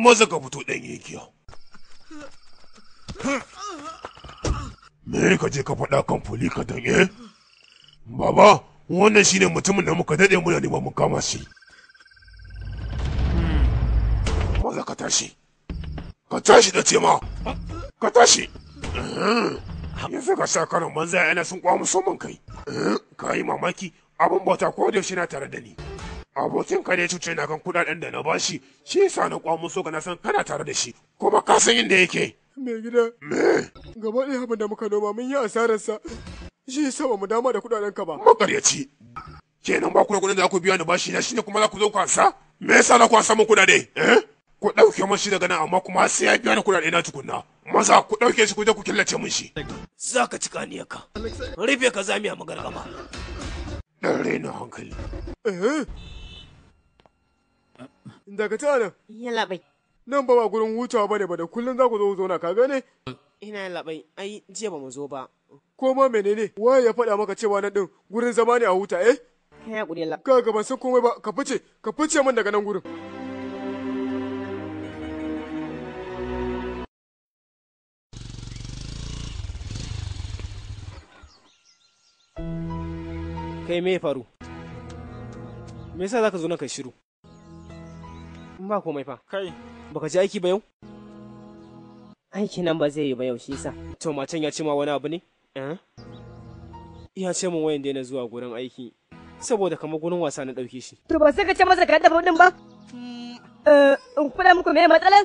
Maza ka fito ɗan yakiya. Me ka je ka faɗa kan fuli ka dan eh? Baba, wannan shine mutumin da muka daɗe muna neman mu kama shi. Maza ka tashi. Ka tashi da ce ma. Ka tashi. Yanzu ka sa karin banza yana sun kwa musamman kai. Ka yi mamaki abin bauta ko da yaushe na tare da ni. Abokin ka ne cuce na kan kuɗaɗen da na bashi, shi yasa na kwa musu ka na san kana tare da shi, kuma ka san inda yake. Mai gida. Me? Gaba ɗaya abin da muka noma mun yi asararsa. Shi yasa ba mu dama da kuɗaɗen ka ba. Makaryaci. Kenan ba ku da kuɗin da ku biya ni bashi na shine kuma za ku zo ku ansa? Me yasa na ku ansa mun kuɗaɗe? Eh? Ku ɗauke mun shi daga nan amma kuma sai ya biya ni kuɗaɗe na tukunna. Maza ku ɗauke shi ku je ku killace mun shi. Za ka ci kaniyarka. Rufe ka zamiya magargama. Ɗan raina hankali. Dakata nan. Yalla bai. Nan ba ba gurin hutawa bane ba da kullum za ku zo ku zauna ka gane? Ina yalla bai, ai jiya ba mu zo ba. Ko ma menene? Waye ya faɗa maka cewa nan ɗin gurin zama ne a huta eh? Kai hakuri yalla. Ka ga ban san komai ba, ka fice, ka fice min daga nan gurin. Kai me ya faru? Me yasa zaka zo nan kai shiru? Ba komai fa. Kai, baka je aiki ba yau? Aiki nan ba zai yi ba yau shi yasa. To macen ya ce ma wani abu ne? Eh? Ya ce min wayan daina zuwa gurin aiki saboda kamar gurin wasa na ɗauke shi. To ba sai ka ce masa ka dafa din ba? In faɗa muku me matsalar?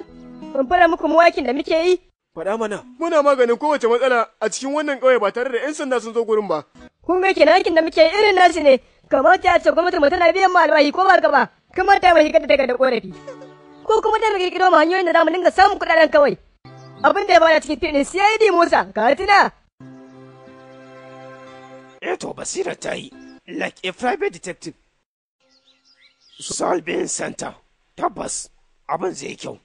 In faɗa muku mu aikin da muke yi? Faɗa mana. Muna maganin kowace matsala a cikin wannan ƙauye ba tare da 'yan sanda sun zo gurin ba. Kun ga kenan aikin da muke yi irin nasu ne. Kamata a ce gwamnatin mu tana biyan mu albashi ko ba haka ba? Kamata mu shigar da takardar korafi. Ko kuma da mu kirkiro mu hanyoyin da za mu dinga samun kuɗaɗen kawai. Abin da ya bada cikin fim ɗin CID Musa, ka tuna. Eh to basira ta yi like a private detective. Solving Center. Tabbas abin zai kyau.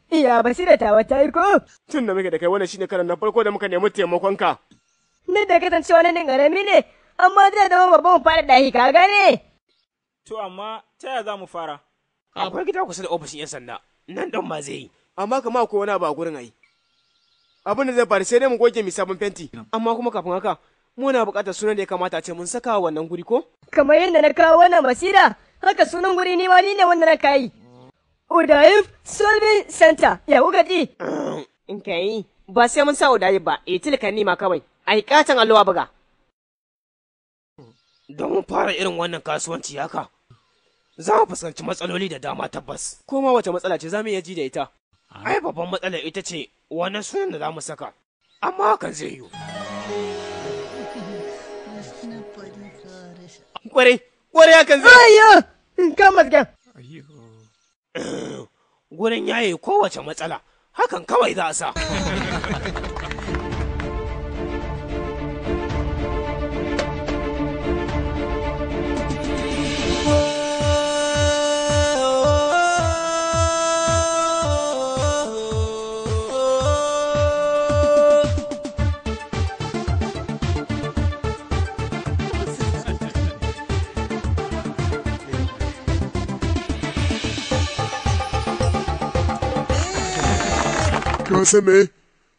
Iya basira ta wata yi ko? Tun da muke da kai wannan shine karan na farko da muka nemi taimakon ka. Ni da kasancewa nan ƙarami ne, amma zai zama babban mu fara ɗaki ka gane. To amma ta yaya za mu fara? Akwai gida kusa da ofishin 'yan sanda, nan ɗan ma zai yi. Amma kama akwai wani abu a gurin ai. Abin da zai faru sai dai mu goge mu sabon fenti. Amma kuma kafin haka muna buƙatar sunan da ya kamata a ce mun saka wannan guri ko? Kamar yadda na kawo wannan basira, haka sunan guri ni ma ni ne wanda na kayi. Udayif Solving Center, ya kuka ji? In ka yi, ba sai mun sa Udayif ba, itil kan nima kawai. Ai katon alluwa buga. Don fara irin wannan kasuwanci haka, za mu fuskanci matsaloli da dama tabbas. Ko ma wace matsala ce za mu iya ji da ita? Ai babban matsalar ita ce wannan sunan da za mu saka, amma hakan zai yiwu. Kwarai, kwarai hakan zai. Ayyo, in kama gan. Gurin yaye kowace matsala, hakan kawai za a sa. Ka san me?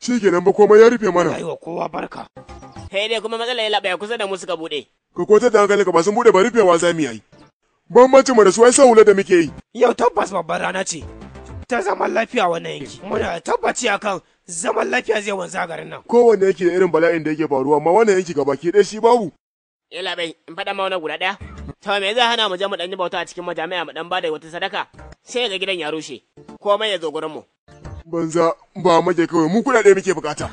Shi kenan ba komai ya rufe mana. Ai wa kowa barka. Sai dai kuma matsalar ya laɓaya kusa da mu suka buɗe. Ka kwantar da hankalinka ba sun buɗe ba rufewa za mu yi. Bambancin mu da su ai sa hula da muke yi. Yau tabbas babbar rana ce ta zaman lafiya wannan yanki. Muna tabbaci akan zaman lafiya zai wanzu a garin nan. Kowanne yake da irin bala'in da yake faruwa amma wannan yanki gabaki ɗaya shi babu. Yalla bai, in faɗa ma wani guda ɗaya. To me zai hana mu je mu ɗan yi bauta a cikin majami'a mu ɗan bada wata sadaka? Sai ga gidan ya rushe. Komai ya zo gurin mu. Banza ba muke kawai mu kuɗaɗe muke bukata.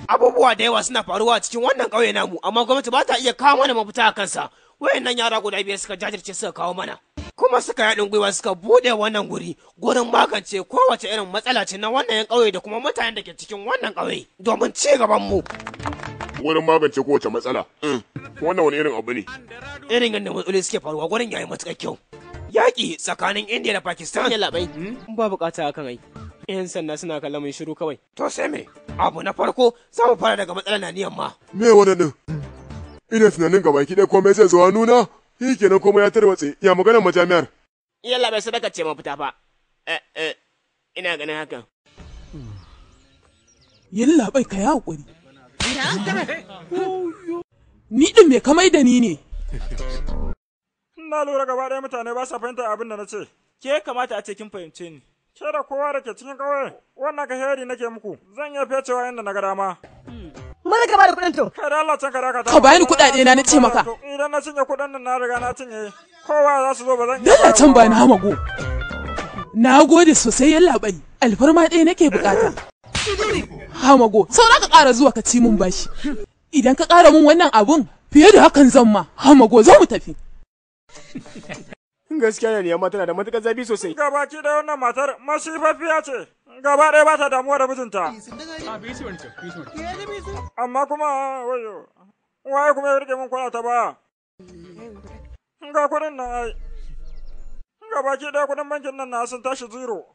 Abubuwa da yawa suna faruwa a cikin wannan ƙauye namu amma gwamnati ba ta iya kawo mana mafita a kansa. Wayannan yara guda biyar suka jajirce suka kawo mana. Kuma suka yaɗin gwiwa suka buɗe wannan guri gurin magance kowace irin matsala ce na wannan yan ƙauye da kuma mutanen da ke cikin wannan ƙauye domin ci gaban mu. Wurin magance kowace matsala. Wannan wani irin abu ne. Irin yadda matsaloli suke faruwa gurin yayi matuƙar kyau. Yaƙi tsakanin India da Pakistan. Yalla bai, ba bukata hakan ai. 'Yan sanda suna kallon mun shiru kawai. To sai me? Abu na farko za mu fara daga matsalar naniyan ma. Me wannan din? Ina tunanin gabaki ɗaya komai zai zo nuna. Shi kenan komai ya tarwatse. Ya maganar majami'ar. Yalla bai sadaka ce mafita fa. Ina ganin hakan. Yallaɓai ka yi haƙuri. Ni ɗin me kamai da ni ne. Na lura gaba ɗaya mutane ba sa fahimtar abin da na ce. Ke kamata a ce kin fahimce ni. Ke da kowa da ke cikin ƙauye, wannan ka heri nake muku. Zan iya fecewa inda na ga dama. Mana ka bada kuɗin to. Kai da Allah can ka dakata. Ka bani kuɗaɗe na ce maka. Idan na cinye kuɗin nan na riga na cinye. Kowa za su zo ba zan iya. Dalla can ba na hamago. Na gode sosai yallaɓai. Alfarma ɗaya nake bukata. Hamago, saura ka ƙara zuwa ka ci mun bashi. Idan ka ƙara mun wannan abun, fiye da hakan zan ma. Hamago, zo mu tafi. Gaskiya ne amma tana da matuƙar zafi sosai. Gabaki da wannan matar masifafiya ce. Gaba ɗaya ba ta damuwa da mijinta. Amma kuma wayo. Waye kuma ya rike min kwana ta baya. Ga kuɗin nan ai. Gabaki ɗaya kuɗin bankin nan na sun tashi zero.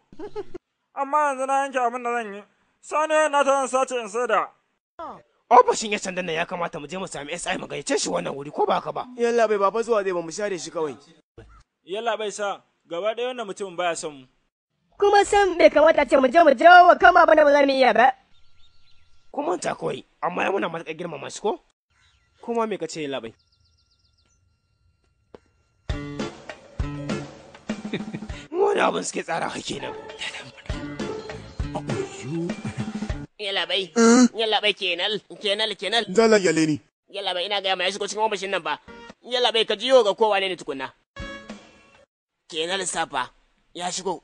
Amma yanzu na yanke abin da zan yi. Sani na ta zan sace in saida. Ofishin 'yan sandan nan ya kamata mu je mu sami SI mu gayyace shi wannan wuri ko ba haka ba? Yalla bai baba zuwa zai ba mu share shi kawai. Yalla bai sa gaba ɗaya wannan mutumin baya son mu. Kuma san bai kamata ce mu je mu jawo wa kama bana ba za mu iya ba. Kuma ta kawai amma ya muna matuƙar girmama shi ko? Kuma me kace yalla bai? Wani abin suke tsara kenan. Yalla bai, yalla bai kenal, kenal, kenal. Dala yale ni. Yalla bai ina gaya ma ya shigo cikin ofishin nan ba. Yalla bai ka jiyo ga kowa ne tukunna. Kenal safa ya shigo.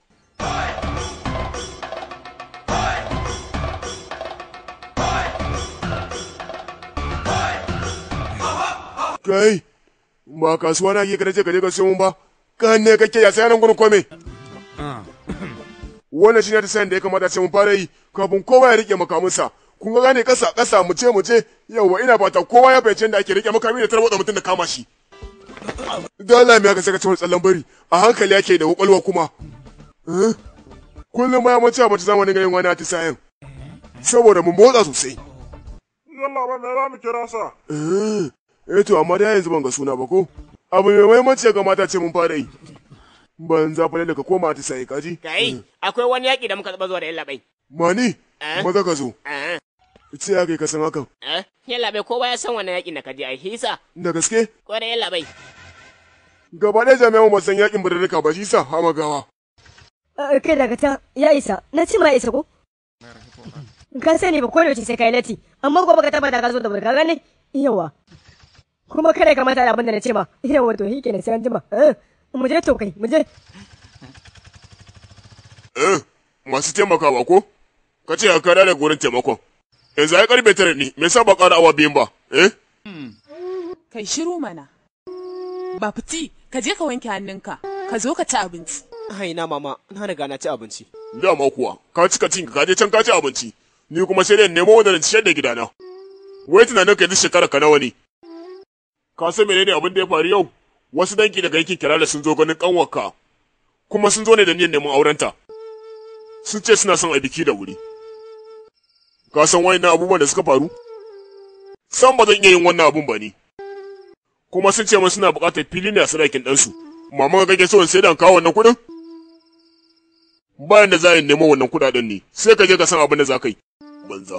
Kai, ba kasuwa na ke kada ce ka je ka siyo mun ba. Kan ne kake ya sayanin gurin kome. Wannan shi ne ta sayan da ya kamata ce mun fara yi kafin kowa ya rike makaminsa. Kun ga gane kasa kasa mu ce mu ce yauwa ina fata kowa ya fahimci da ake rike makami da tarwatsa mutum da kama shi. Dala me aka saka cikin tsallan bari a hankali yake da kwakwalwa kuma. Kullum ma ya mace a zamanin ganin wani atisayen. Saboda mu motsa sosai. Yalla ba me za mu kira sa. Eh to amma da yanzu ban ga suna ba ko? Abu mai muhimmanci ya kamata ce mun fara yi. Ban za fa ka koma atisaye kaji. Kai, akwai wani yaƙi da muka taɓa zuwa da yallaɓai. Mani, maza ka zo. Ce ya kai ka san hakan. Yallaɓai kowa ya san wannan yaƙin da ka je ai hisa. Da gaske? Kwarai yallaɓai. Gaba ɗaya jami'an ba san yaƙin birrika ba shi sa hamagawa. Kai daga ta ya isa, na ci ma isa ko? Ka sani ba ko da yaushe sai kai latti, amma gobe ka tabbata ka zo da barka gane? Yawa. Kuma kada ka manta da abin da na ce ma, yawa to shi kenan sai an jima. Mu je to kai, mu je. Masu taimakawa ko? Ka ce ka kada daga wurin taimakon. Yanzu ai karfe 9 ne, me yasa ba ƙara awa 2 ba? Eh? Kai shiru mana. Ba fiti, ka je ka wanke hannunka, ka zo ka ci abinci. Hai na mama, na riga na ci abinci. Dama kuwa, ka cika cinka ka je can ka ci abinci. Ni kuma sai dai nemo wanda na ciyar da gidana. Wai tunanin ka yanzu shekara ka nawa ne? Ka san menene abin da ya faru yau? Wasu dangi daga yankin Kerala sun zo ganin kanwarka. Kuma sun zo ne da niyyar neman aurenta. Sun ce suna son a biki da wuri. Ka san wayannan abubuwan da suka faru? Sam ba zan iya yin wannan abun ba ni. Kuma sun ce min suna buƙatar fili ne a sadakin ɗansu. Mama ka kake so in sai da kawo wannan kuɗin? Bayan da za a yi nemo wannan kuɗaɗen ne, sai ka je ka san abin da za ka yi. Banza.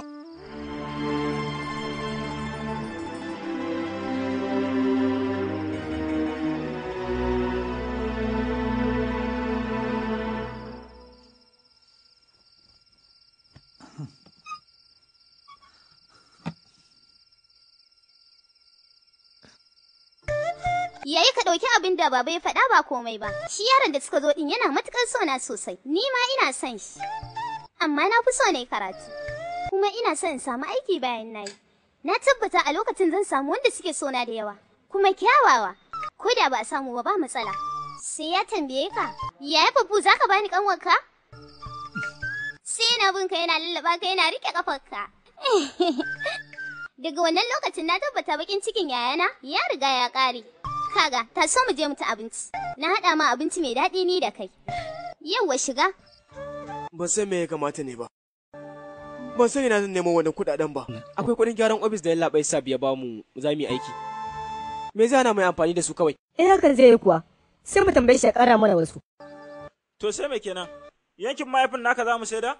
Yayi ka ɗauki abin da baba ya faɗa ba komai ba. Shi yaron da suka zo ɗin yana matuƙar so na sosai. Ni ma ina son shi. Amma na fi so na yi karatu. Kuma ina son in samu aiki bayan na yi. Na tabbata a lokacin zan samu wanda suke so na da yawa. Kuma kyawawa. Ko da ba a samu ba ba matsala. Sai ya tambaye ka, yaya babu za ka bani ƙanwarka? Sai yana bin ka yana lallaba ka yana riƙe ƙafarka. Daga wannan lokacin na tabbata bakin cikin yayana ya riga ya ƙare. Kaga, ta so mu je mu ci abinci. Na haɗa ma abinci mai daɗi ni da kai. Yawwa shiga. Ban san me ya kamata ne ba. Ban san ina zan nemo wannan kuɗaɗen ba. Akwai kuɗin gyaran ofis da yallaɓai sabi ya bamu za mu yi aiki. Me zai hana mu yi amfani da su kawai? Eh hakan zai yi kuwa. Sai mu tambaye shi ya ƙara mana wasu. To sai me kenan? Yankin mahaifin naka za mu saida?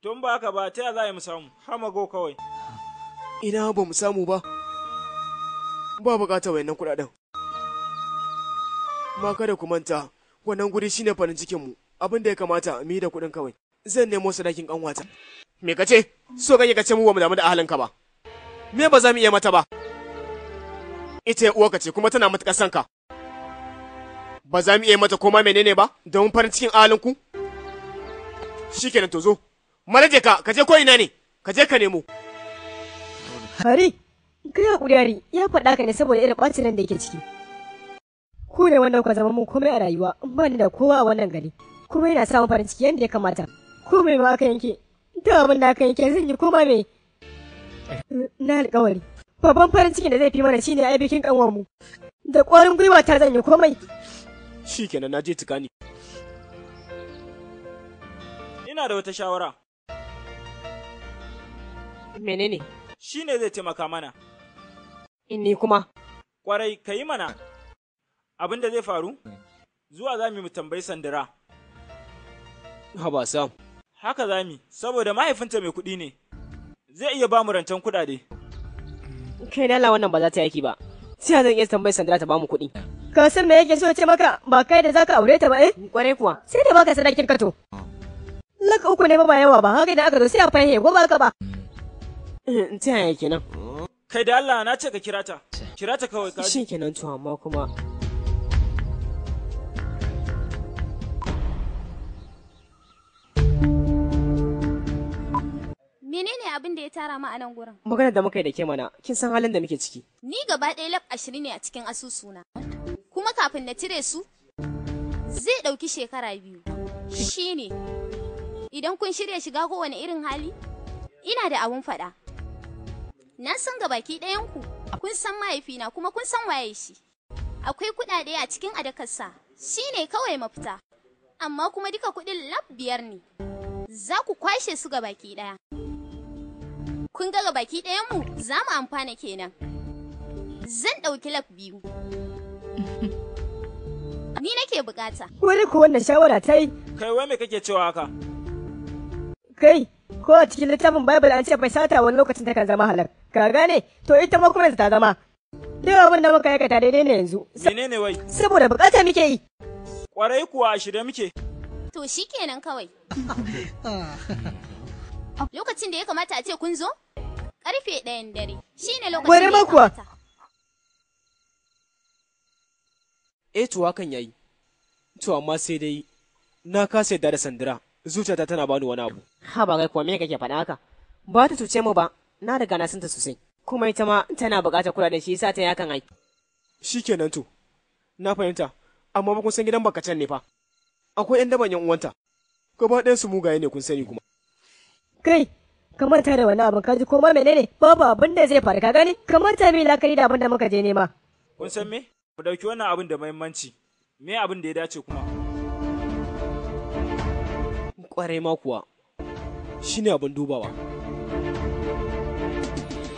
Tun ba haka ba, ta ya za mu samu? Hamago kawai. Ina ba mu samu ba. Ba bukatar wayannan kuɗaɗen. Ma kada ku manta, wannan guri shine farin cikin mu. Abin da ya kamata mu yi da kuɗin kawai. Zan nemo sadakin kanwata. Me kace? So kake kace mu ba mu damu da ahalinka ba. Me ba za mu iya mata ba? Ita uwarka ce kuma tana matuƙar son ka. Ba za mu iya mata koma menene ba don farin cikin ahalinku? Shikenan to zo. Manaje ka, ka je ko ina ne? Ka je ka nemo. Hari, kai hakuri Hari, ya faɗa ka ne saboda irin ɓacin ran da yake ciki. Ku ne wannan ku zama mun komai a rayuwa, ba ni da kowa a wannan gari. Kuma yana samun farin ciki yadda ya kamata. Ko mai ma aka yanke, da abin da aka yanke zan yi koma me. Na alƙawari. Babban farin cikin da zai fi mana shine ai bikin kanwar mu. Da ƙwarin gwiwa ta zan yi komai. Shikenan na je tukani. Ina da wata shawara. Menene? Shi ne zai taimaka mana. Inni kuma. Kwarai, ka yi mana. Abin da zai faru? Zuwa za mu tambayi Sandira. Haba Sam. Haka za mu, saboda mahaifinta mai kuɗi ne. Zai iya ba mu rancen kuɗaɗe. Kai na wannan ba za ta yaki ba. Sai zan iya tambayar Sandira ta ba mu kuɗi. Ka san me yake so ce maka ba kai da zaka aure ta ba eh? Kwarai kuwa. Sai da baka sadakin ka to. Laka uku ne ba ba yawa ba haka idan aka zo sai a fahimce ko ba ka ba. Ta yaya kenan? Kai da Allah na ce ka kira ta. Kira ta kawai ka. Shi kenan to amma kuma. Menene abin da ya tara mu a nan gurin? Maganar da muka yi da ke mana, kin san halin da muke ciki. Ni gaba ɗaya lab 20 ne a cikin asusuna. Kuma kafin na cire su, zai ɗauki shekara 2. Shi ne, idan kun shirya shiga kowane irin hali, ina da abun faɗa. Na san gabaki ɗayanku, kun san mahaifina kuma kun san waye shi. Akwai kuɗaɗe a cikin adakarsa, shi ne kawai mafita. Amma kuma duka kuɗin lab 5 ne. Za ku kwashe su gabaki ɗaya. Kun ga gabaki ɗayanmu za mu amfana kenan. Zan ɗauki lab 2. Ni nake bukata. Wani ko wannan shawara ta yi. Kai wai me kake cewa haka? Kai, ko a cikin littafin Bible an ce bai sata wani lokacin takan zama halak. Ka gane? To ita ma kuma ta zama. Duk abin da muka aikata daidai ne yanzu. Menene wai? Saboda bukata muke yi. Kwarai kuwa a shirye muke. To shikenan kawai. Lokacin da ya kamata a ce kun zo? Karfe 1 dare. Shine lokacin da ya kamata. Eh to hakan yayi. To amma sai dai na kasa yadda da Sandira. Zuciyata tana bani wani abu. Ha ba kai kuwa me kake faɗa haka? Ba ta cuce mu ba. Na riga na san ta sosai. Kuma ita ma tana buƙatar kuɗaɗen shi yasa ta yakan ai. Shikenan to. Na fahimta. Amma ba kun san gidan bakacen ne fa. Akwai ƴan daban ƴan uwanta. Gaba ɗayan su mugaye ne kun sani kuma. Kai, ka manta da wani abin kaji ko ma menene babu abin da zai faru ka gane? Ka manta mai lakari da abin da muka je nema. Kun san me? Mu ɗauki wannan abin da muhimmanci. Me abin da ya dace kuma? Kwarai ma kuwa. Shine abin dubawa.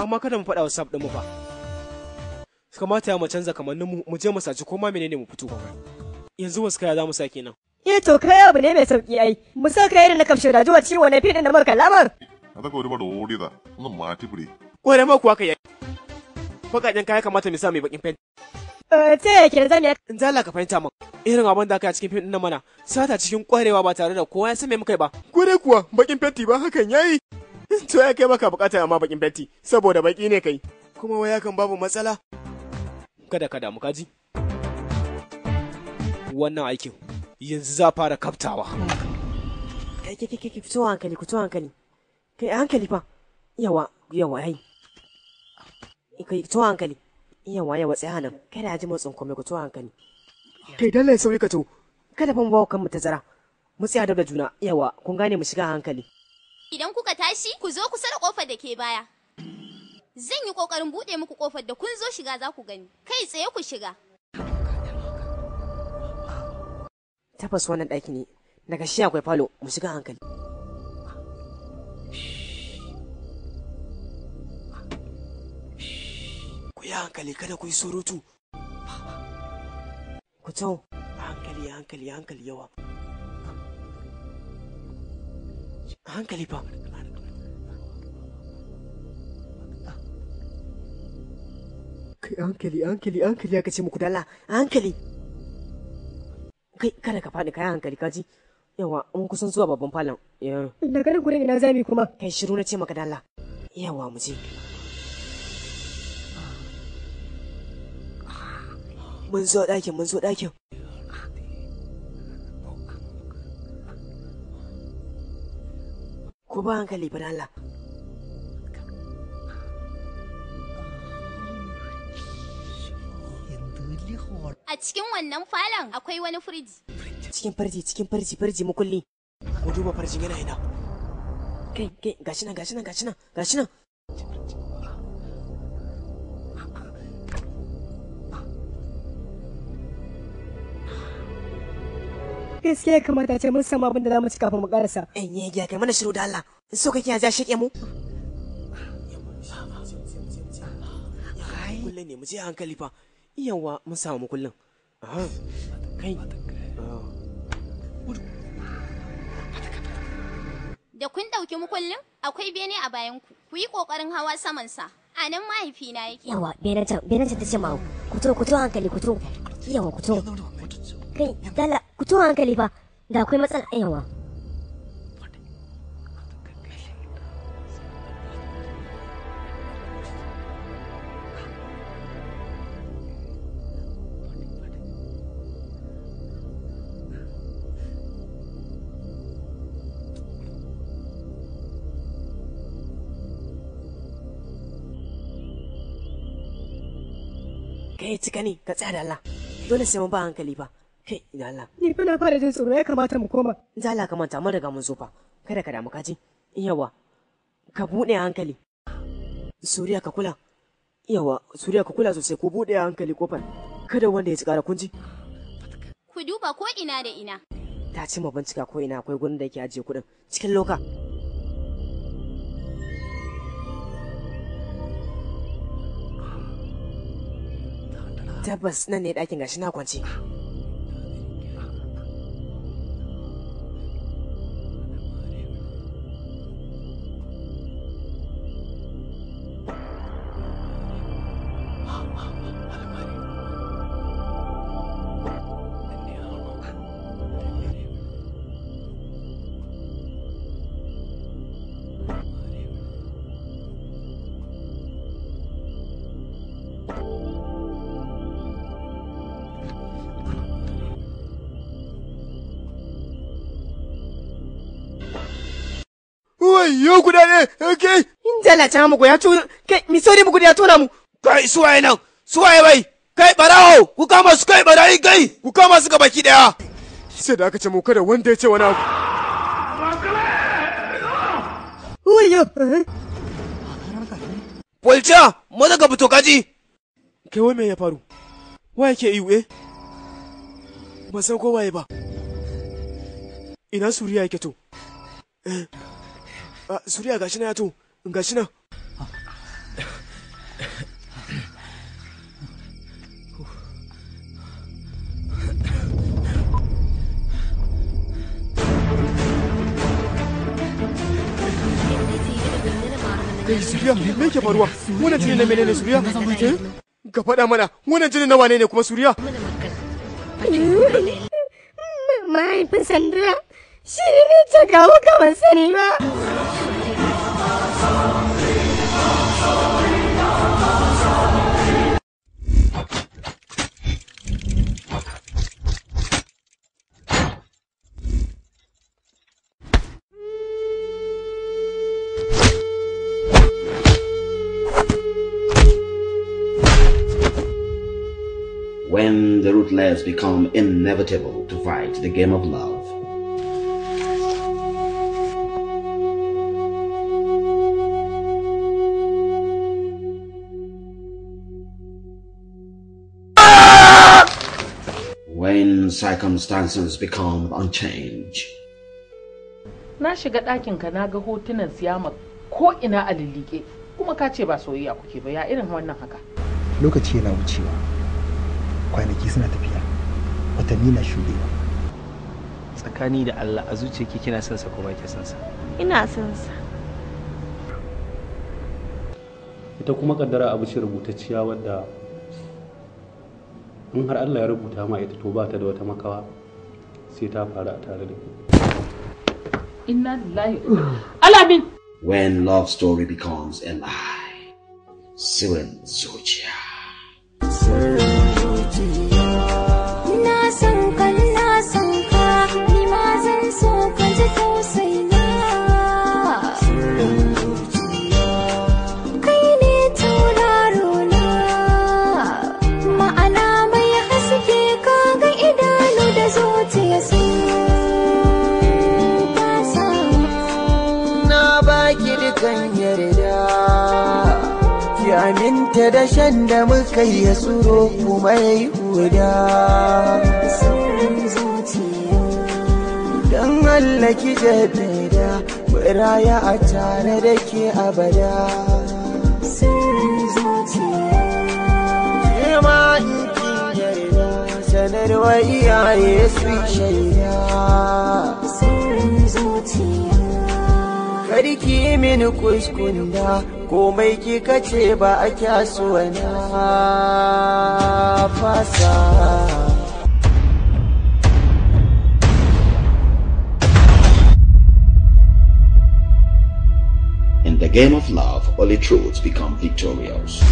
Amma kada mu faɗa wa sab ɗin mu fa. Kamata ya mu canza kamannin mu mu je mu saci ko ma menene mu fito. Yanzu wasu kaya za mu sa kenan. Eh to kai abu ne mai sauki ai. Mu sa kai irin na kamshin rajuwa cikin wannan fim ɗin da muka kalla man. അതൊക്കെ ഒരുപാട് ഓടിയതാ ഒന്ന് മാറ്റിപ്പിടി Kwarai ma kuwa kai. Baƙaƙen kaya kamata mu sa mai baƙin fenti. Ta yaya kenan zamu yi? In za ka fahimta min irin abin da aka yi a cikin fim ɗin nan mana sata cikin kwarewa ba tare da kowa ya san me muka yi ba. Kwarai kuwa baƙin fenti ba hakan yayi. To ya kai baka bukata amma baƙin fenti saboda baƙi ne kai. Kuma waya kan babu matsala. Kada ka damu kaji. Wannan aikin yanzu za fara kaftawa. Kai kai kai kai fito hankali ku fito hankali. Kai a hankali fa. Yawa yawa ai. Kai fito hankali. Yawa yawa tsaya nan. Kada a ji motsin komai ku fito hankali. Kai dalla sauri ka to. Kada fa mu bawa kanmu tazara. Mu tsaya dab da juna. Yawa kun gane mu shiga hankali. Idan kuka tashi, ku zo kusa da kofar da ke baya. Zan yi kokarin buɗe muku kofar da kun zo shiga za ku gani. Kai tsaye ku shiga. Tabbas wannan ɗaki ne. Daga shi akwai falo mu shiga hankali. Ku yi hankali kada ku yi surutu. Ku taho. Hankali hankali hankali yawa. Hankali fa. Kai hankali, hankali, hankali aka ce muku dala, hankali. Kai kada ka faɗi, kai hankali kaji. Yawa, mun kusan zuwa babban falon. Da ganin gurin ina zami kuma. Kai shiru na ce maka dala. Yawa mu je. Mun zo ɗakin, mun zo ɗakin. Ko ba hankali fa dala. A cikin wannan falon akwai wani firiji. Cikin farji, cikin farji, farji mukulli. Mu duba farjin yana ina. Kai, kai, gashi nan, gashi nan, gashi nan, gashi nan. Gaskiya ya kamata ce mun samu abin da za mu ci kafin mu karasa. In yi giya kai mana shiru da Allah. In so kake ya sheke mu. Kullum ne mu je hankali fa. Yawa mun samu kullum. Aha. Kai. Da kun ɗauki mukullin, akwai bene a bayanku. Ku yi ƙoƙarin hawa samansa. A nan mahaifina yake. Yawa, benen can, benen can ta ce ma ku to, ku to hankali, ku to. Yawa, ku to. Kai, dala, ku to hankali fa. Da akwai matsala, yawa. Kai cika ne, ka tsaya da Allah. Dole sai mun ba hankali fa. Kai, da Allah. Ni fa na fara jin tsoro ya kamata mu koma. Da Allah ka manta mun riga mun zo fa. Kada ka damu kaji. Yawa. Ka buɗe hankali. Suriya ka kula. Yawa, Suriya ka kula sosai ko buɗe hankali kofar. Kada wanda ya ci ƙara kunji. Ku duba ko ina da ina. Ta ci mu bincika ko ina akwai gurin da yake ajiye kuɗin cikin loka. Tabbas nan ne ɗakin gashi na kwance. Wayyo kudade, kai! In jala muku ya tona, kai, mi sauri muku da ya tona mu. Kai suwaye nan, suwaye bai, kai barawo, ku kama su kai barayi kai, ku kama su baki daya. Sai da aka ce mu kada wanda ya ce wani abu. Wayyo! Polciya, maza ka fito kaji. Kai wai me ya faru? Wa yake ihu eh? Ban san ko waye ba. Ina Suriya yake to? Suriya gashi na ya to, gashi na. Kai Suriya, me yake faruwa? Wannan jini na menene Suriya? Ka faɗa mana, wannan jini na wane ne kuma Suriya? Mahaifin Sandra shi ne ta kawo kamar sani ba. When the ruthless become inevitable to fight the game of love. When circumstances become unchanged. Na shiga ɗakinka na ga hotunan siyama ko ina a lillike kuma ka ce ba soyayya kuke ba, ya irin wannan haka? Lokaci yana wucewa, kwanaki suna tafiya, watanni na shuɗewa. Tsakani da Allah a zuciyarki kina son sa ko ba ki son sa? Ina son sa. Ita kuma kaddara abu ce rubutacciya wadda in har Allah ya rubuta ma ita to ba ta da wata makawa sai ta faru a tare da kai. Inna lillahi. Alamin. When love story becomes a lie. Sirrin Zuciya. Na san ka, na san ka, ni ma zan so ka ji tausayina. Kai ne tauraro na, ma'ana mai haske ka ga idanu da zuciya sun fasa. Na baki dukan yarda, ki aminta da shan da muka yi ya tsuro kuma ya yi huda. Sirrin zuciya. Don Allah ki jaddada, mu raya a tare da ke abada. Sirrin zuciya. Ke ma in kin yarda, sanarwa iyaye su shaida. Sirrin zuciya. Karki mini kuskunda, komai kika ce ba a kyasuwa na fasa. In the game of love, only truths become victorious.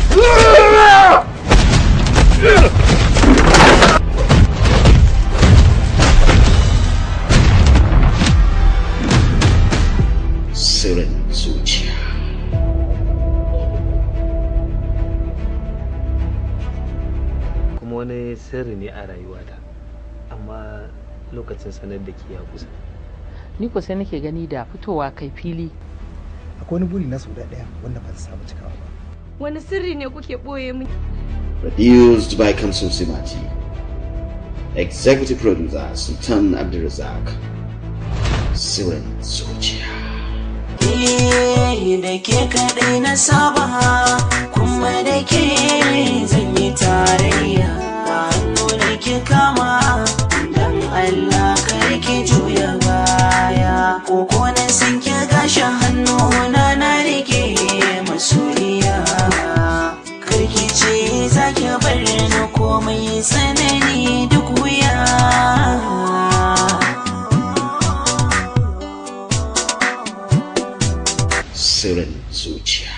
Sirrin Zuciya. Kuma wani sirri ne a rayuwata, amma lokacin sanar da ke ya kusa. Ni ko sai nake gani da fitowa kai fili. Akwai wani buri na sau ɗaya wanda ba ta samu cikawa ba. Wani sirri ne kuke ɓoye min? Produced by Kamsun Simati. Executive producer Sultan Abdulrazak. Sirrin Zuciya. Da ke kaɗai na saba, kuma da ke zan yi tarayya. Hannu da ke kama, don Allah kar ki juya baya. Koko na san ki gashin hannu na na rike masoyiya. Kar ki ce za ki bar ni komai tsanani duk wuya. Sirrin Zuciya.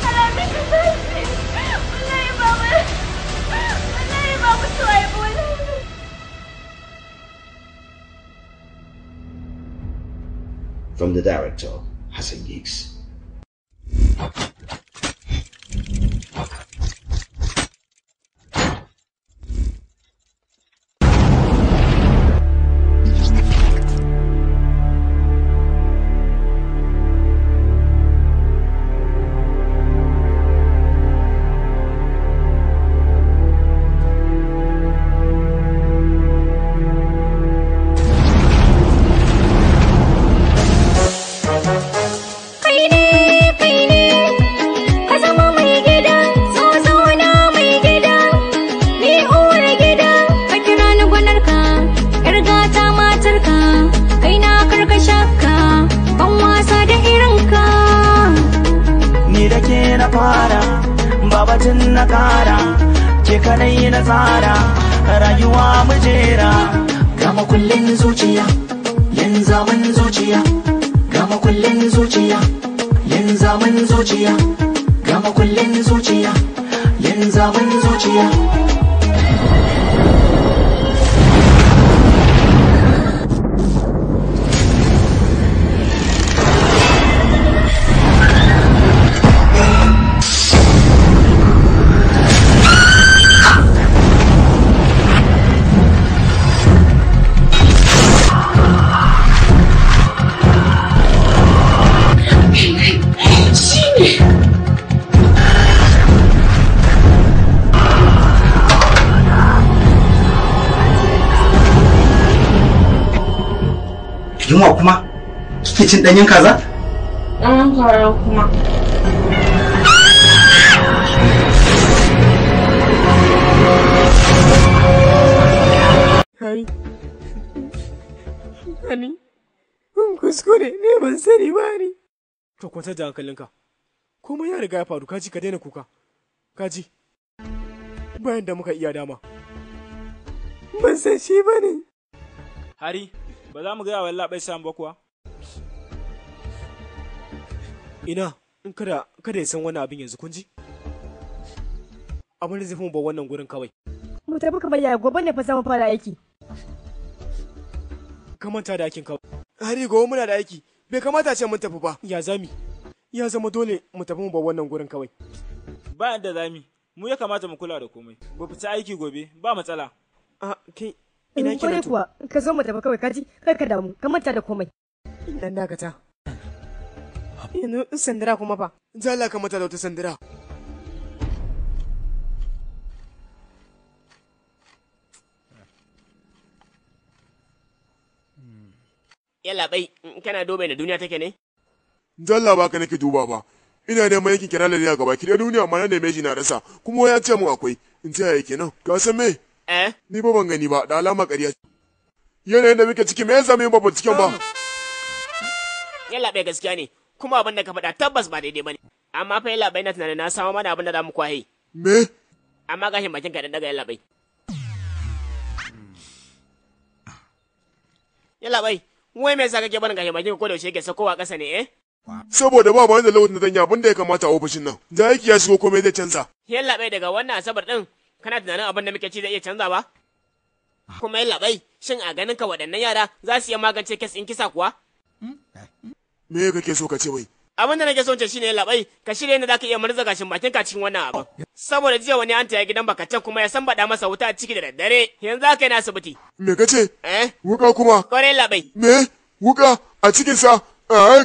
Alamin ka tashi. Wallahi baba. Wallahi baba tuwaye ba wallahi. From the director, Hassan Giggs. Kai ne, kai ne, ka zama mai gida, zo zauna mai gida, ni uwar gida, ka kira ni gwanarka, yar gata matarka, kai na karka shakka, ban wasa da irinka. Ni da ke na fara, babatin na kara, ke kadai na tsara, rayuwa mujera. Gama kullin zuciya, linzamin zuciya, gama kullin zuciya, linzamin zuciya, gama kullin zuciya, linzamin zuciya. Shi ne. Yunwa kuma? Kike cin ɗanyen kaza? Ɗan kaza kuma. Hari. Hani. Kuskure ne ban sani ba ne. Ka kwantar da hankalinka. Komai ya riga ya faru, kaji ka daina kuka. Kaji. Bayan da muka iya dama. Ban san shi ba ne. Hari, ba za mu gaya wa labai Sam ba kuwa? Ina, in kada ya san wani abin yanzu kun ji? Abin da zai fi mu ba wannan gurin kawai. Mu tafi kamar yaya gobe ne fa za mu fara aiki. Ka manta da aikin kawai. Hari gobe muna da aiki. Bai kamata ce mun tafi ba. Ya zami. Ya zama dole mu tafi mu bar wannan gurin kawai. Ba yadda zami. Mu ya kamata mu kula da komai. Ba fita aiki gobe, ba matsala. A kai ina kira to. Kuwa ka zo mu tafi kawai kaji, kar ka damu, ka manta da komai. Dan dakata. Yanzu sandira kuma fa. Jalla ka manta da wata sandira. Yalla bai, kana duba da duniya take ne? Jalla ba ka nake duba ba. Ina neman yankin Kerala ne a gaba ki da duniya amma na neme shi na rasa. Kuma ya ce mun akwai. In ce yake nan. Ka san me? Eh? Ni ba ban gani ba, da alama ƙarya. Yanayin da muke ciki me yasa mu yi ba binciken ba? Yalla bai gaskiya ne. Kuma abin da ka faɗa tabbas ba daidai bane. Amma fa yalla bai na tunanin na samu mana abin da za mu kwahe. Me? Amma gashin bakin ka dan daga yalla bai. Yalla bai, wai me yasa kake barin gashin bakin ka ko da yaushe yake sakowa ƙasa ne eh? Saboda ba wani da lokacin da zan yi abin da ya kamata a ofishin nan. Da aiki ya shigo komai zai canza. Yalla bai daga wannan asabar din kana tunanin abin da muke ci zai iya canza ba? Kuma yalla bai, shin a ganin ka waɗannan yara za su iya magance kes ɗin kisa kuwa? Me kake so ka ce wai? Abin da nake so ce shine yalla bai, ka shirya yadda zaka iya murza gashin bakin ka cikin wannan abin. Saboda jiya wani an taya gidan bakacen kuma ya san baɗa masa wuta a ciki da daddare, yanzu haka yana asibiti. Me kace? Eh? Wuka kuma? Kwarai yalla bai. Me? Wuka a cikin sa?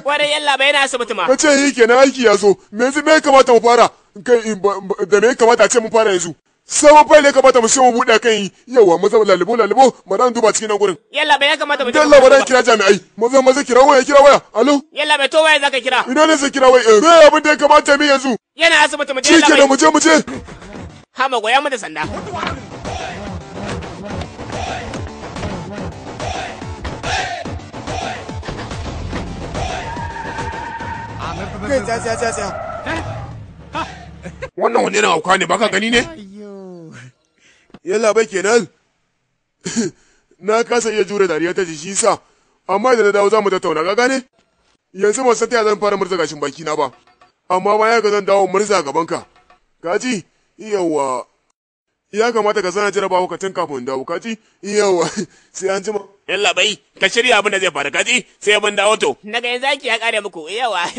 Kwarai yalla bai yana asibiti ma. Kace yi kenan aiki ya zo. Me yanzu me ya kamata mu fara? Kai da me ya kamata a ce mun fara yanzu? Sabon fayil ya kamata mu sai mu buɗe kan yi. Yawa maza lalubo lalubo mu dan duba cikin nan gurin. Yalla bai ya kamata mu. Yalla ba dan kira jami'ai. Maza maza kira waya kira waya. Alo. Yalla bai to waya zaka kira. Ina ne zai kira waya? Me abin da ya kamata mu yanzu? Yana asibiti mu je yalla bai. Shikenan mu je mu je. Hama goya mu da sanda. Kai tsaya tsaya tsaya tsaya. Wannan wani irin hauka ne baka gani ne? Yalla bai kenan. Na kasa iya jure dariya ta shi sa, amma idan na dawo za mu tattauna ka gane? Yanzu ban san ta zan fara murza gashin baki na ba. Amma baya ga zan dawo murza gaban ka. Kaji? Yawa. Ya kamata ka sana jarabawa ka tun kafin dawo kaji? Yawa. Sai an jima. Yalla bai, ka shirya abin da zai faru kaji? Sai mun dawo to. Naga yanzu aiki ya kare muku. Yawa.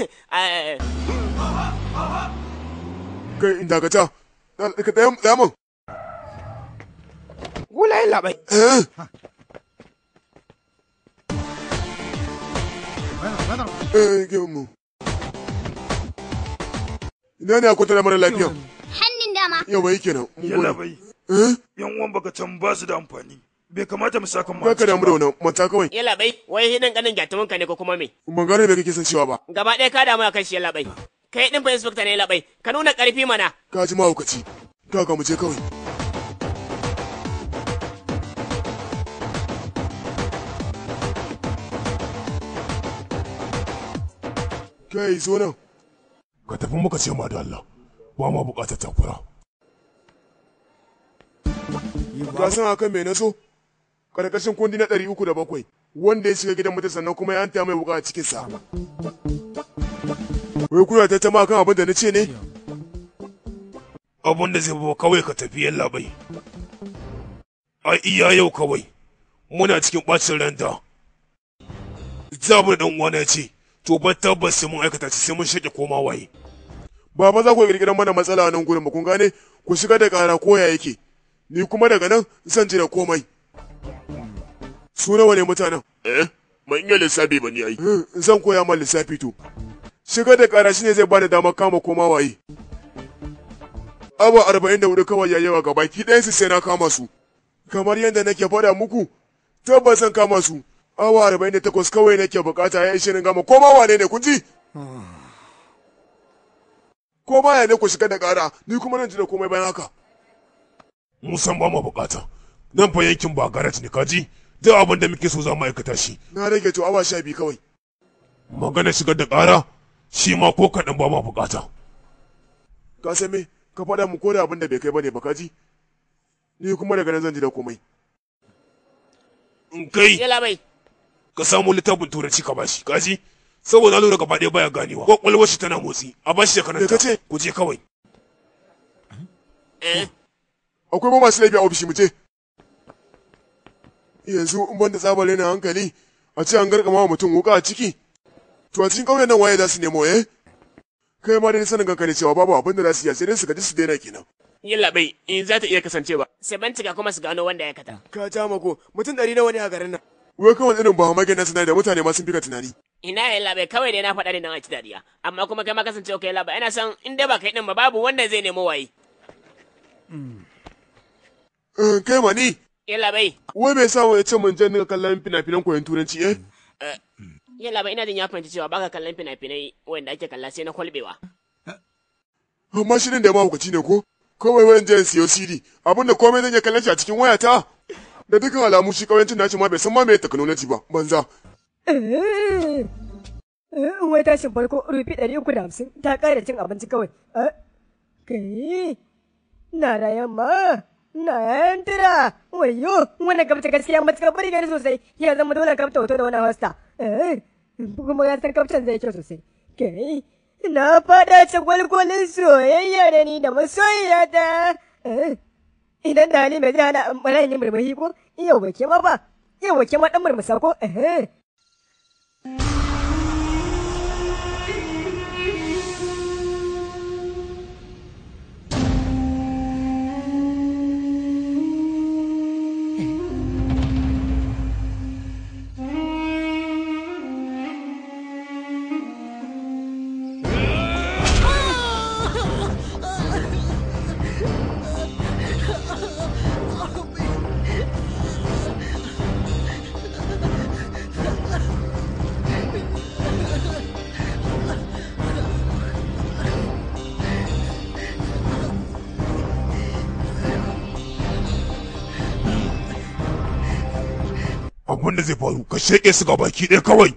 Kai in dakata. Ka tsaya mun. Gula yalla bai. Eh, mu. Ina ne akwai da mara lafiya? Hannun dama. Yawa yake nan. Yalla bai. Yan uwan baka can ba su da amfani. Bai kamata mu saka mu. Ba ka damu da wannan manta kawai. Yalla bai, wai hidin ganin gyatumin ka ne ko kuma me? Ban gane me kake son cewa ba. Gaba ɗaya ka damu akan shi yalla bai. Kai din fa inspector ne yalla bai. Ka nuna ƙarfi mana. Ka ji mahaukaci. Ka ga mu je kawai. Kai zo nan. Ka tafi muka ce ma da Allah. Ba ma buƙatar takura. Ka san akan me na so? Karkashin kundi na 307 wanda ya shiga gidan mutum sannan kuma ya anta mai wuka a cikinsa. Wai kuna ta tama kan abin da na ce ne? Abin da zai ba kawai ka tafi yalla bai. Ai iya yau kawai. Muna cikin bacin ranta. Zabu da dan uwana ce, to ba tabbas sai mun aikata shi sai mun shake koma waye. Baba za ku kirkirar mana matsala a nan gurin ba kun gane ku shiga da kara koya yake. Ni kuma daga nan zan ji da komai. Su nawa ne mutanen? Eh, ban iya lissafi ba ni ai. Zan koya ma lissafi to. Shiga da kara shine zai bani damar kama koma waye. Awa 44 kawai ya yawa gabaki ɗayansu sai na kama su. Kamar yadda nake faɗa muku, tabbas zan kama su. Awa 48 kawai nake bukata ya ishe ni gama koma wane ne kun ji? Ko baya ne ku shiga da kara, ni kuma nan ji da komai bayan haka. Mu san ba mu bukata. Nan fa yankin ba garaj ne kaji. Duk abin da muke so za mu aikata shi. Na rage to awa 12 kawai. Magana shigar da ƙara shi ma ko kaɗan ba ma bukata. Ka san me? Ka faɗa mu ko da abin da bai kai bane ba kaji. Ni kuma daga nan zan ji da komai. In kai. Yalla bai. Ka samu littafin turanci ka bashi kaji. Saboda lura gaba ɗaya baya ganewa. Kwakwalwar shi tana motsi. A bashi ya karanta. Ka ce? Ku je kawai. Akwai ba masu laifi a ofishi mu je. Yanzu in banda tsabar na hankali a ce an garkama wa mutum wuka a ciki. To a cikin ƙauyen nan waye za su nemo eh? Kai ma dai sanin kanka ne cewa babu abin da za su yi sai dai su gaji su daina kenan. Yalla bai, in za ta iya kasancewa. Sai bincika kuma su gano wanda ya kata. Ka ja mako, mutum 100 nawa ne a garin nan? Wai kawai irin ba magana suna da mutane ma sun fi ka tunani. Ina yalla bai kawai dai na faɗa ne don a ci dariya. Amma kuma kai ma kasancewa kai yalla bai, ina son in dai ba kai din ba babu wanda zai nemo waye. Kai ma ni. Yalla bai. Wai me yasa wai ce mun je nika kallon fina-finan koyon turanci eh? Yalla bai ina jin ya fahimci cewa baka kallon fina-finai wanda ake kalla sai na kwalbewa. Amma shirin da mahaukaci ne ko? Kawai wayan je in siyo CD, abinda komai zan iya kallon shi a cikin wayata. Da dukkan alamu shi kauyancin nashi ma bai san ma me technology ba, banza. Wai tashin farko rufi 350 ta ƙara cin abinci kawai. Kai, na da yamma, na yan tira, wayo, wannan kamta gaskiya matuƙar bari gani sosai, ya zama dole kamta hoto da wannan hosta. Kuma ya san kamtan zai kyau sosai. Kai, na faɗa gwalgwalin soyayya da ni da masoyiyata. Idan da hali mai zai hana mana yin murmushi ko, yau ba ke ma ba, yau ba ke ma ɗan murmusa ko. Abin da zai faru ka sheƙe su ga baki ɗaya kawai.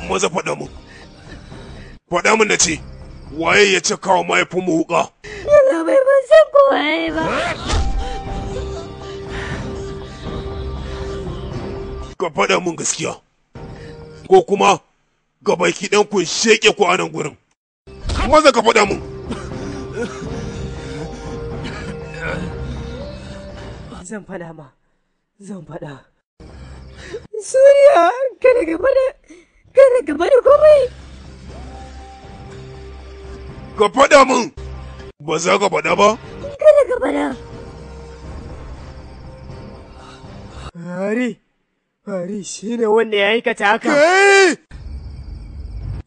Maza faɗa mun. Faɗa mun na ce, waye ya ce kawo mahaifinmu wuƙa? Yalla bai ban san ko waye ba. Ka faɗa mun gaskiya. Ko kuma ga baki ɗan kun sheƙe ku a nan gurin. Maza ka faɗa mun. Zan faɗa ma, zan faɗa. Suriya, kada ka faɗa, kada ka faɗa komai. Ka faɗa min! Ba za ka faɗa ba? Kada ka faɗa. Hari, Hari shi ne wanda ya aikata haka.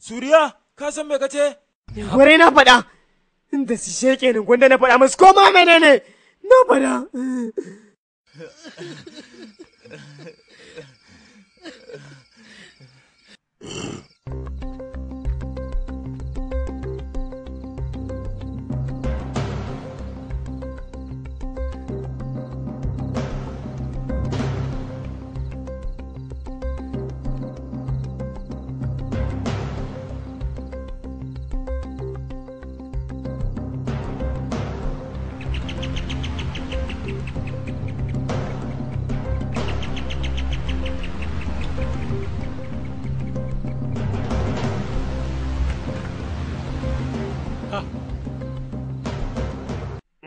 Suriya, ka san me kace? Kwarai na faɗa. Inda su sheƙe ni gwanda na faɗa musu ko ma menene? Na faɗa.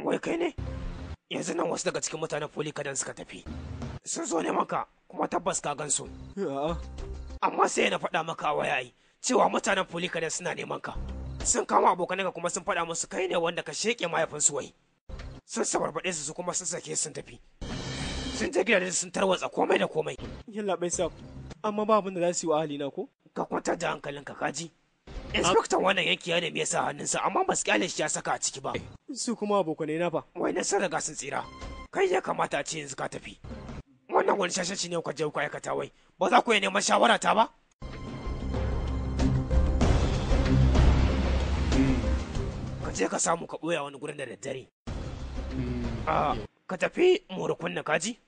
Wai kai ne? Yanzu nan wasu daga cikin mutanen Folikadan suka tafi. Sun zo neman ka kuma tabbas ka gansu. Amma sai na faɗa maka a waya ai cewa mutanen Folikadan suna neman ka. Sun kama abokananka kuma sun faɗa musu kai ne wanda ka sheƙe mahaifinsu wai. Sun sabarbaɗe su kuma sun sake sun tafi. Sun je gidajen sun tarwatsa komai da komai. Yalla bai sa, amma ba abin da za su yi wa ahalina ko? Ka kwantar da hankalinka kaji. Inspektan wannan yanki ya nemi ya sa hannunsa amma ba su kyale shi ya saka a ciki ba. Su kuma abokanai na fa. Wai na sun riga sun tsira. Kai ya kamata a ce yanzu ka tafi. Wannan wani shashanci ne kuka je kuka aikata wai. Ba za ku iya neman shawara ta ba? Ka je ka samu ka ɓoye a wani gurin da daddare. Ka tafi Morukunna kaji?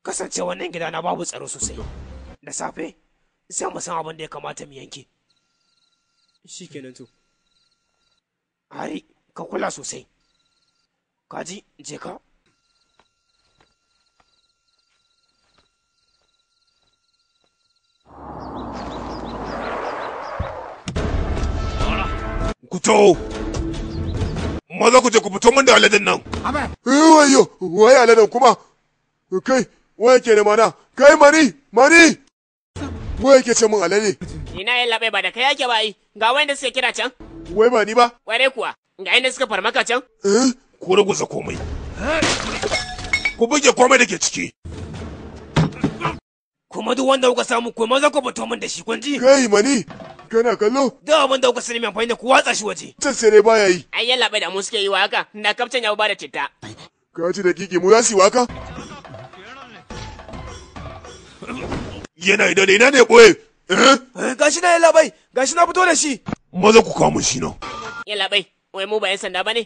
Kasance wannan gida na babu tsaro sosai. Da safe sai mu san abin da ya kamata mu yanke. Shikenan to. Hari, ka kula sosai. Kaji, je ka. Ku taho. Maza ku je ku fito min da aladen nan. Wayo, waye aladen kuma? Kai, waye ke da mana? Kai mani, mani! Waye ke ce min alade? Ina yin labai ba da kai yake ba yi, ga wanda suke kira can. Wai ba ni ba? Kware kuwa, ga inda suka farmaka can. Ku raguza komai. Ku buge komai da ke ciki. Kuma duk wanda kuka samu ku maza ku fito min da shi kun ji? Kai mani, kana kallo? Duk abin da kuka sani mai amfani da ku watsa shi waje. Can sai dai baya yi. Ai yalla bai da mu suke yi wa haka, na kaftan ya ba da citta. Ka ci da kiki mu za su yi waka? Yana ina ne ina ne boye? Gashi na yalla bai, gashi na fito da shi. Maza ku kama shi nan. Yalla bai, wai mu ba yan sanda bane?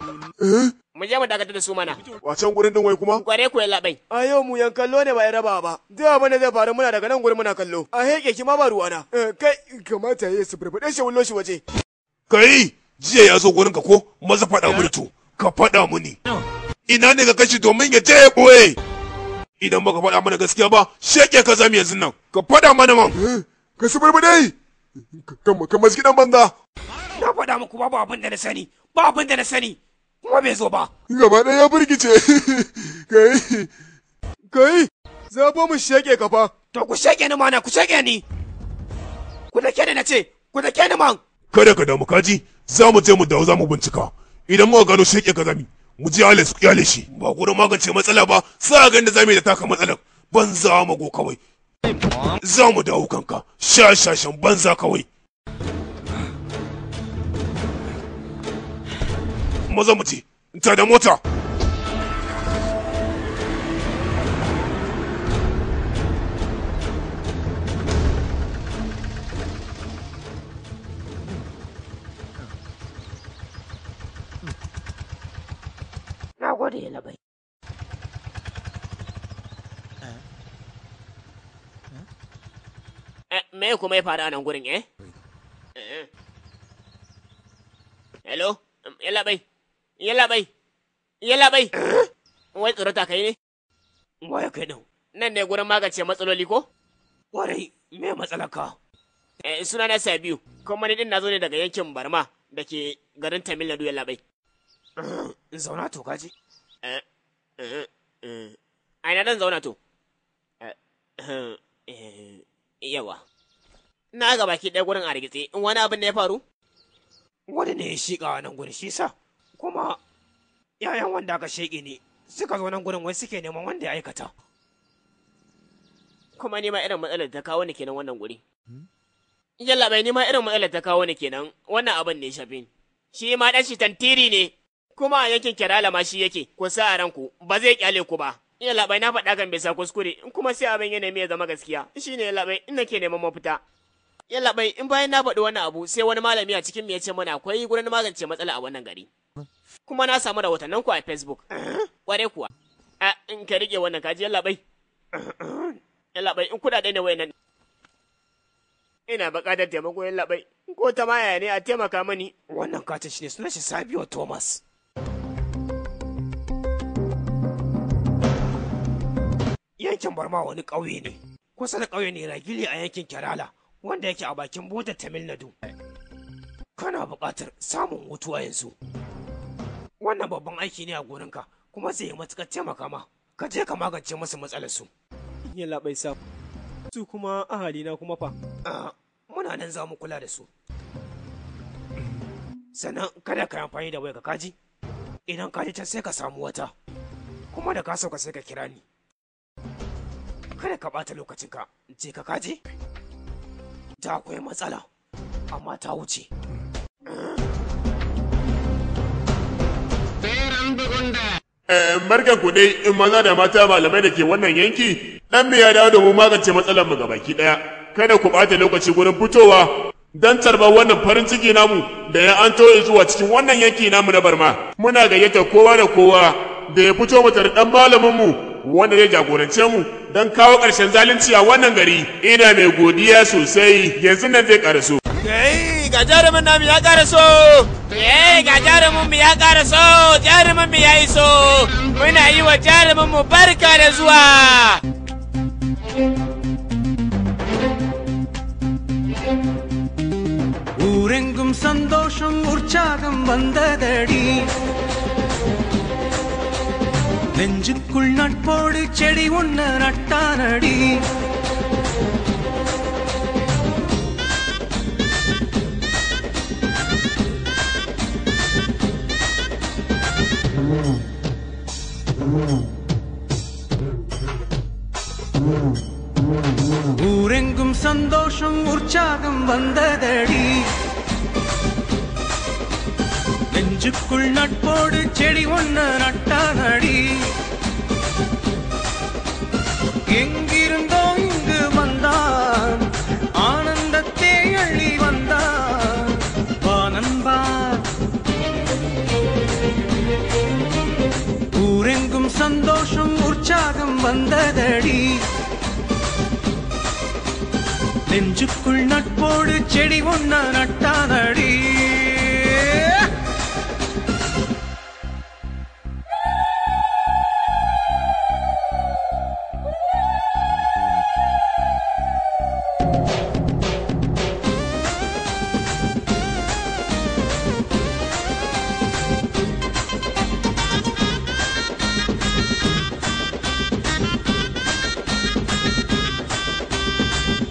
Mu je mu dakatar da su mana. Wacan gurin din wai kuma? Kware ku yalla bai. A yau mu yan kallo ne ba ya raba ba. Duk abin da zai faru muna daga nan gurin muna kallo. A heke ki ma ba ruwana. Kai kamata ya su burbuɗe shi wullo shi waje. Kai, jiya ya zo gurin ka ko? Maza faɗa mini to. Ka faɗa mini. Ina ne ka kashi domin ya je ya boye? Idan baka faɗa mana gaskiya ba, sheke ka zami yanzu nan. Ka faɗa mana man. Ka su burbuɗe. Ka maski dan banza. Na faɗa muku babu abin da na sani, ba abin da na sani. Kuma bai zo ba. Gaba ɗaya ya burgice. Kai. Kai, za mu sheke ka fa. To ku sheke ni mana, ku sheke ni. Ku dake ni na ce, ku dake ni man. Kada ka damu kaji, za mu je mu dawo za mu bincika. Idan muka gano sheke ka zami, mu je ale su kyale shi. Ba gurin magance matsala ba, sai ga inda zamu yi da taka matsalar. Banza mago kawai. Za mu dawo kanka, shashashan banza kawai. Maza mu ce, ta da mota. Na gode ya labai. Me kuma ya faru a nan gurin eh? Hello? Yalla bai. Yalla bai. Yalla bai. Wai tsorata kai ne? Waye kai din? Nan ne gurin magance matsaloli ko? Warai, me matsalar ka? Eh, suna na Sabiu. Kuma ni din nazo ne daga yankin Barma da ke garin Tamil Nadu yalla bai. Zauna to kaji. Ai na dan zauna to. Yawa. Na ga baki ɗaya gurin a rigitse, in wani abin ne ya faru? Wani ne ya shiƙa nan gurin shi sa, kuma yayan wanda aka sheƙe ne suka zo nan gurin wai suke neman wanda ya aikata. Kuma ni ma irin matsalar da ta kawo ni kenan wannan guri. Yalla bai ni ma irin matsalar da ta kawo ni kenan wannan abin ne shafi. Shi ma ɗan shi tantiri ne, kuma a yankin Kerala ma shi yake, ku sa a ranku, ba zai kyale ku ba. Yalla bai na faɗa kan bisa kuskure, in kuma sai abin ya nemi ya zama gaskiya, shi ne yalla bai ina ke neman mafita. Yalla bai in bayan na faɗi wannan abu sai wani malami a cikin mu ya ce mana akwai gurin magance matsala a wannan gari. Kuma na samu rahotannin ku a Facebook. Kware kuwa. A in ka rike wannan kaji yalla bai. Yalla bai in kuɗaɗe ne wayannan. Ina buƙatar taimako yalla bai. Ko ta maya ne a taimaka mani. Wannan katin shi ne sunan shi Sabio Thomas. Yankin Barma wani ƙauye ne. Kusa da ƙauye ne Ragili a yankin Kerala. Wanda yake a bakin bodar Tamil Nadu. Kana buƙatar samun hutu a yanzu. Wannan babban aiki ne a gurinka kuma zai yi matuƙar taimaka ma. Ka je ka magance musu matsalar su. Yalla bai sa. Su kuma ahalina kuma fa. Muna nan za mu kula da su. Sannan kada ka yi amfani da wayarka kaji. Idan ka je can sai ka samu wata. Kuma da ka sauka sai ka kira ni. Kada ka ɓata lokacinka, je ka kaji. Da akwai matsala, amma ta wuce. Barkan ku dai in maza da mata malamai da ke wannan yanki, dan me ya dawo domin magance matsalar mu gabaki daya. Kada ku ɓata lokaci gurin fitowa don tarbar wannan farin ciki namu da ya an toye zuwa cikin wannan yanki namu na Barma. Muna gayyata kowa da kowa da ya fito mu tare dan malamin mu wanda zai jagorance mu don kawo ƙarshen zalunci a wannan gari. Ina mai godiya sosai, yanzu nan zai ƙaraso. Kai, ga jarumin namu ya ƙaraso! Eh, ga jarumin mu ya ƙaraso! Jarumin mu ya iso! Muna yi wa jarumin mu barka da zuwa! ஊரெங்கும் சந்தோஷம் உற்சாகம் வந்ததடி, நெஞ்சுக்குள் நட்போடு செடி ஒண்ணு நட்டானடி. ஊரெங்கும் சந்தோஷம் உற்சாகம் வந்ததடி, நெஞ்சுக்குள் நட்போடு செடி ஒண்ணு நட்டானடி. எங்கிருந்தோ இங்கு வந்தான், ஆனந்தத்தை அள்ளி வந்தான் வா நண்பா. ஊரெங்கும் சந்தோஷம் உற்சாகம் வந்ததடி, நெஞ்சுக்குள் நட்போடு செடி ஒண்ணு நட்டானடி.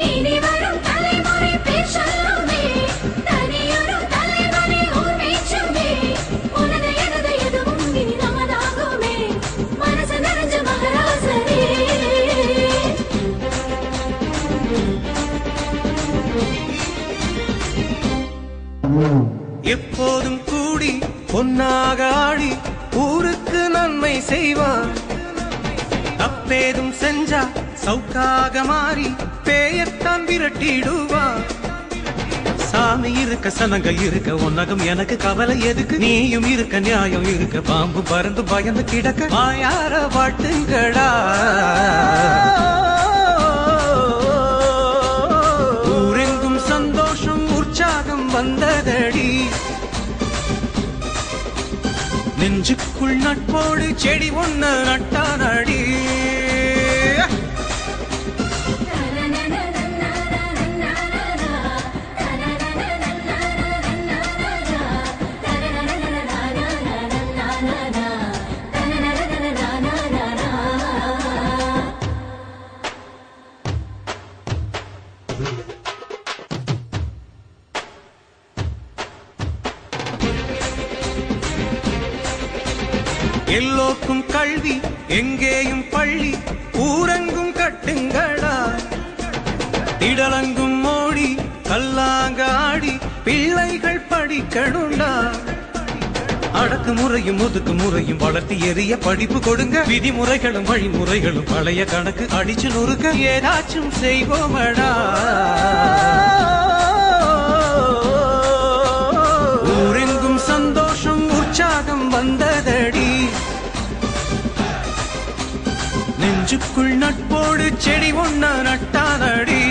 இனி வரும் தலைமுறை பேர் சொல்லுமே, தனியொரு தலைவனை ஊர் பேச்சுமே. உனது எனது எதுவும் இனி நமதாகுமே, மனசு நிறைஞ்ச மகராசனே. எப்போதும் கூடி பொன்னாக ஆடி ஊருக்கு நன்மை செய்வான். தப்பேதும் செஞ்சா சவுக்காக மாறி பேயத்தான் விரட்டிடுவான். சாமி இருக்க சனங்க இருக்க உன்னகம் எனக்கு கவலை எதுக்கு? நீயும் இருக்க நியாயம் இருக்க பாம்பு பறந்து பயந்து கிடக்க வாயார வாட்டுங்கடா. ஊரெங்கும் சந்தோஷம் உற்சாகம் வந்ததடி, நெஞ்சுக்குள் நட்போடு செடி ஒண்ணு நட்டானடி. எல்லோர்க்கும் கல்வி எங்கேயும் பள்ளி ஊரெங்கும் கட்டுங்களா. திடலங்கும் மோடி கல்லாங்க ஆடி பிள்ளைகள் படிக்கணுண்டா. அடக்குமுறையும் ஒதுக்குமுறையும் வளர்த்து எரிய படிப்பு கொடுங்க. விதிமுறைகளும் வழிமுறைகளும் பழைய கணக்கு அடிச்சு நொறுக்க ஏதாச்சும் செய்வோமடா. ஊரெங்கும் சந்தோஷம் உற்சாகம் வந்ததடி, நெஞ்சுக்குள் நட்போடு செடி ஒண்ணு நட்டானடி.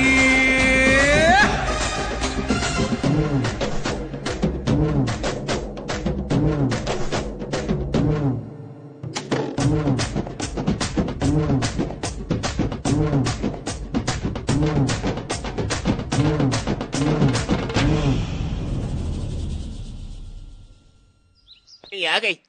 Ya kai.